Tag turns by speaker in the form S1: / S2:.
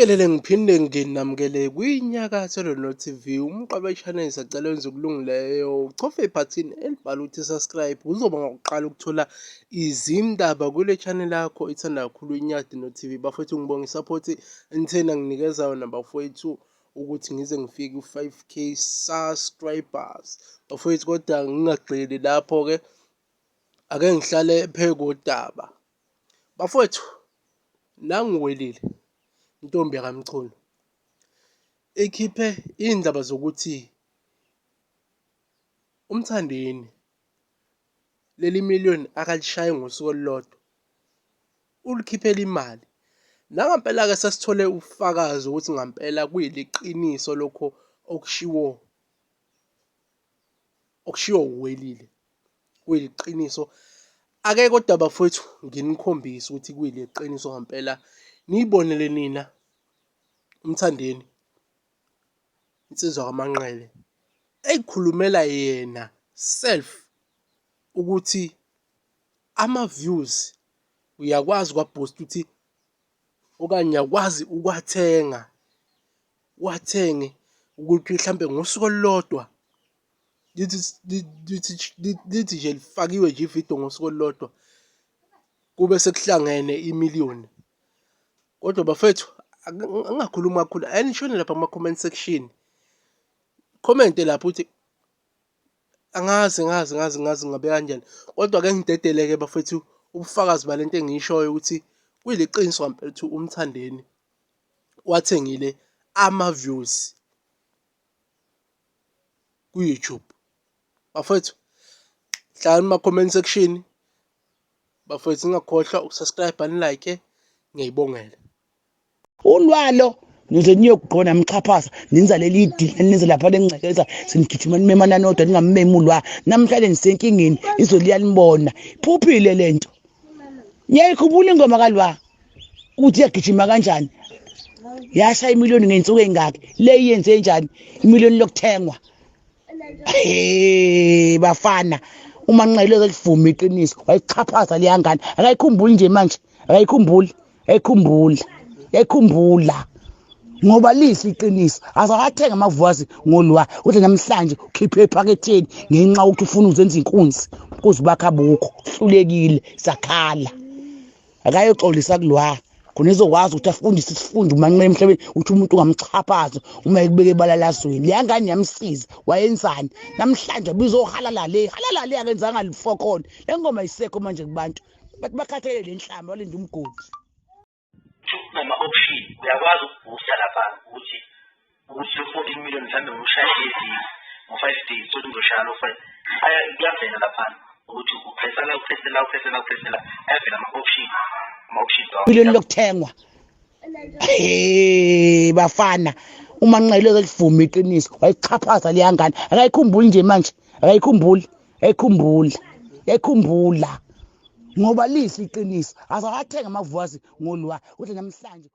S1: Nginibingelele ngiphinde nginamukele kwiNyakatho No TV, umqwabeshane siyacela wenze okulungileyo, uchofe ibhathini elibhalwe ukuthi subscribe, uzoba ngokuqala ukuthola izindaba kule channel yakho ithanda kakhulu iNyakatho No TV. Bafowethu ngibonga i-support enithena nginikeza yona bafowethu ukuthi ngize ngifike ku-5K subscribers. Bafowethu kodwa ngingagxili lapho-ke, ake ngihlale phezu kodaba. Bafowethu nangu Welile intombi yakaMchunu ikhiphe iy'ndaba zokuthi uMthandeni leli million akalishaye ngosuku olulodwa ulikhiphela imali. Nangampela-ke sesithole ubufakazi ukuthi ngampela kuyiliqiniso lokho okushiwo uWelile kuyiqiniso. Ake kodwa bafowethu nginikhombise ukuthi kuyiliqiniso ngampela niyibonele nina uMthandeni insizwa kaManqele eyikhulumela yena self ukuthi ama-views uyakwazi ukwa-boost ukuthi okanye uyakwazi ukuwathenga uwathenge ukuthi mhlampe ngosuku olulodwa lithi nje lifakiwe nje ividiyo ngosuku olulodwa kube sekuhlangene imiliyoni. Kodwa bafethu angingakhulumi kakhulu, ake nishone lapha kuma-comment section, comment-e lapho ukuthi angazi ngazi ngazi ngazi ngabe kanjani. Kodwa ake ngidedele-ke bafethu ubufakazi balento engiyishoyo ukuthi kuyiliqiniso ngampela ukuthi uMthandeni wathengile ama-views ku-YouTube. Bafowethu hlalani kuma-comment section, bafowethu ningakhohlwa uku-subscribe ni-like, ngiyayibongela.
S2: Ulwalo nize niyokugqona mxhaphaza nenza leli dili nenze lapha lengcekeza senigijima nimemana nodwa ningammemi ulwa namhlanje nisenkingeni izwe liyanibona phuphile lento ngiyayikhumbula ingoma kalwa ukuthi iyagijima kanjani yashaya imiliyoni ngey'nsuku ey'ngaki le iyenze njani imiliyoni lokuthengwa he bafana uma nqele zelivuma iqiniso wayixhaphaza leya ngane akayikhumbuli nje manje akayikhumbuli ayikhumbula yayikhumbula ngoba lihle iqiniso azawathenga amavuwazi ngolwa uthi namhlanje ukhiphe ephaketheni ngenxa ukuthi ufuna uzenza inkunzi kuze bakhe abukho hlulekile sakhala Akayoxolisa kulwa khona ezokwazi ukuthi afundise isifundo umanqe emhlabeni ukuthi umuntu ungamxhaphaza uma ekubeka ebalalazweni leya ngane yamsiza wayenzani namhlanje abizohalala le halala le akenzanga lifokhona le ngoma isekho manje kubantu bathi bakhathele le nhlamba balinde umgodi.
S3: Kunama-option uyakwazi ukubhusta lapha ukuthi ukuthi lo 14 million mhlawumbe ngiwushaye ngeviki ngo-5 days so ngizoshaya lo 5 kuyavela laphana ukuthi upressa la upresse la upresse la upresse la ayavela ama-option ama-options
S2: Million lokuthengwa hey bafana uma nqele zelivuma iqiniso wayixhaphaza leya ngane akayikhumbuli nje manje akayikhumbuli ayikhumbula yayikhumbula ngoba lihle iqiniso azawathenga amavuwazi ngolwa uthi namhlanje.